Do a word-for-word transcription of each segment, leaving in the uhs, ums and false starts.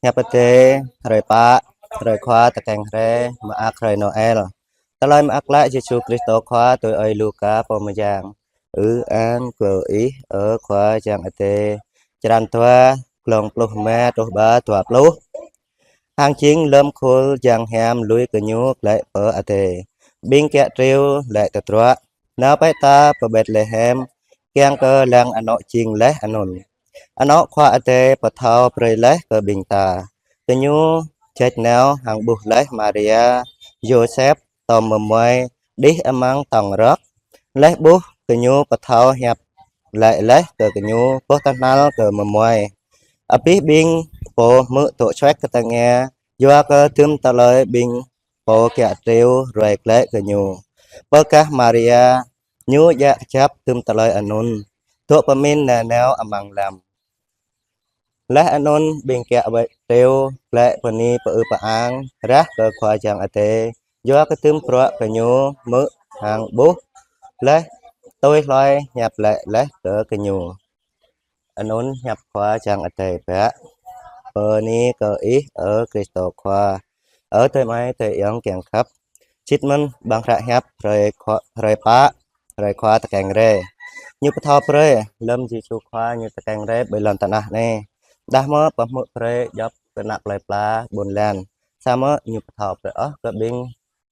Hiăp Adai, hrơi pă, hrơi Khua tơkeng hrơi, mơak hrơi Noel. Tơlơi mơak klă Yêsu Krist Khua tui ơi Luka pô mơyang. Ư-ang kơ Ih, ơ Khua Yang Adai. Črăn dua, glông pluh rơma truh pơ dua pluh. Hăng jing lơm khul yang hiam lui gơñu glaĭ pơ adai, ƀing kiă triu laĭ tơdruă: Nao bĕ ta pơ Betlehem, kiăng kơ lăng anŏ jing laih anŭn, anŏ Khua Adai pơthâo brơi laih kơ ƀing ta. Gơñu jač nao hăng ƀuh laih Maria, Yôsep tŏm mơmuai đih amăng tŏng rơ̆k. Laih ƀuh, gơñu pơthâo hiăp laĭ laih kơ gơñu boh tơhnal kơ mơmuai. Abih ƀing pô hmư̆ dŏ suek kơtang ia, yua kơ dŭm tơlơi ƀing pô kiă triu ruai glaĭ kơ ñu. Pơkah Maria, ñu djă kơjăp dŭm tơlơi anŭn, dŏ pơmĭn nanao amăng lăm. Laih anŭn ƀing kiă wai triu glaĭ bơni pơư pơang rah kơ Khua Yang Adai, yua kơ dŭm bruă gơñu hmư̆ hăng ƀuh, laih tui hloi hiăp laĭ laih kơ gơñu. Anŭn hiăp Khua Yang Adai bă. Bơni kơ Ih, ơ Krist Khua. Ơ adơi amai adơi ayŏng kiăng khăp. Sĭt mơ̆n ƀăng hră hiăp hrơi Khua, hrơi pă, hrơi Khua tơkeng hrơi. Ñu pơthâo brơi, lơm Yêsu Khua ñu tơkeng hrơi ƀơi lŏn tơnah anai, đah mơ̆ pơhmư̆ brơi djŏp kơ ană plơi pla ƀôn lan. Samơ̆ ñu pơthâo brơi ôh kơ ƀing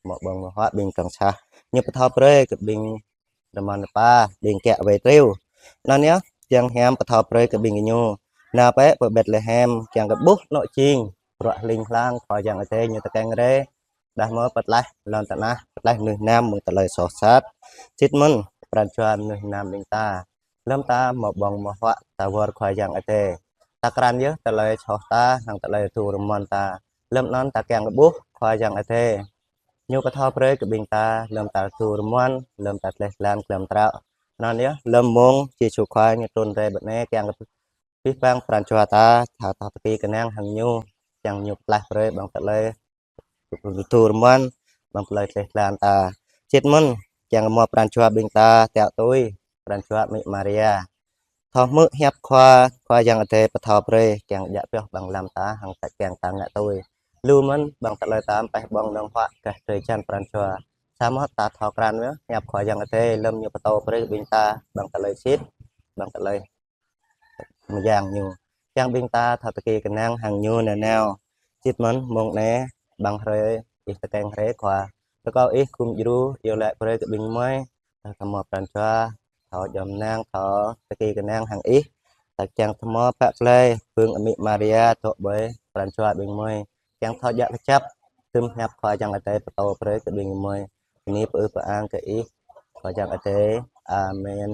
mơ̆ ƀơ̆ng mơ̆ huă, ƀing trŏng sah. Ñu pơthâo brơi kơ ƀing rơmon rơpa, ƀing kiă wai triu. Anŭn yơh, yang hiam pơthâo brơi kơ ƀing gơñu: Nao bĕ pơ Betlehem, kiăng kơ ƀuh anŏ jing, bruă hling hlang Khua Yang Adai ñu tơkeng hrơi, đah mơ̆ pơtlaih lŏn tơnah, pơtlaih mơnuih mơnam mơ̆ng tơlơi soh sat. Sĭt mơ̆n pran jua mơnuih mơnam ƀing ta, lơm ta mơ̆ ƀơ̆ng mơ̆ huă ta wơr Khua Yang Adai, ta krăn yơh tơlơi soh ta hăng tơlơi rơdu rơmon ta. Lơm anŭn ta kiăng kơ ƀuh Khua Yang Adai ñu pơthâo brơi kơ ƀing ta, lơm ta rơdu rơmon, lơm ta tlaih tlan glăm trăo. Anŭn yơh, lơm mông Yêsu Khua ñu trŭn rai ƀơi anai, kiăng kơ abih bang pran jua ta, ta thâo tơki kơnang hăng ñu, kiăng ñu pơtlaih brơi ƀăng tơlơi rơdu rơmon, ƀăng tơlơi tlaih tlan ta. Sĭt mơ̆n, kiăng kơ mơ̆ pran jua ƀing ta tiăo tui pran jua Amĭ Maria. Thâo hmư̆ hiăp Khua, Khua Yang Adai pơthâo brơi, kiăng djă pioh ƀăng lăm ta, hăng ta kiăng ta ngă tui. Lu mơ̆n ƀăng tơlơi ta pơih ƀơ̆ng nơ̆ng huă kơ drơi jan pran jua. Samơ̆ ta thâo krăn yơh hiăp Khua Yang Adai, lơm ñu pơtô brơi ƀing ta ƀăng tơlơi sĭt, ƀăng tơlơi mơyang ñu, kiăng ƀing ta thâo tơki kơnang hăng ñu nanao. Sĭt mơ̆n mông anai, ƀăng hrơi Ih tơkeng hrơi Khua, rơkâo Ih gum djru iâu laĭ brơi kơ ƀing gơmơi, ta thâo mơ̆ pran jua, thâo djŏm nang, thâo tơki kơnang hăng Ih, ta kiăng thâo mơ̆ pă plơi, bưng Amĭ Maria dŏ ƀơi pran jua ƀing gơmơi, kiăng thâo djă kơjăp dŭm hiăp Khua Yang Adai pơtô brơi kơ ƀing gơmơi. Bơni pơư pơang kơ Ih, Khua Yang Adai. Amen.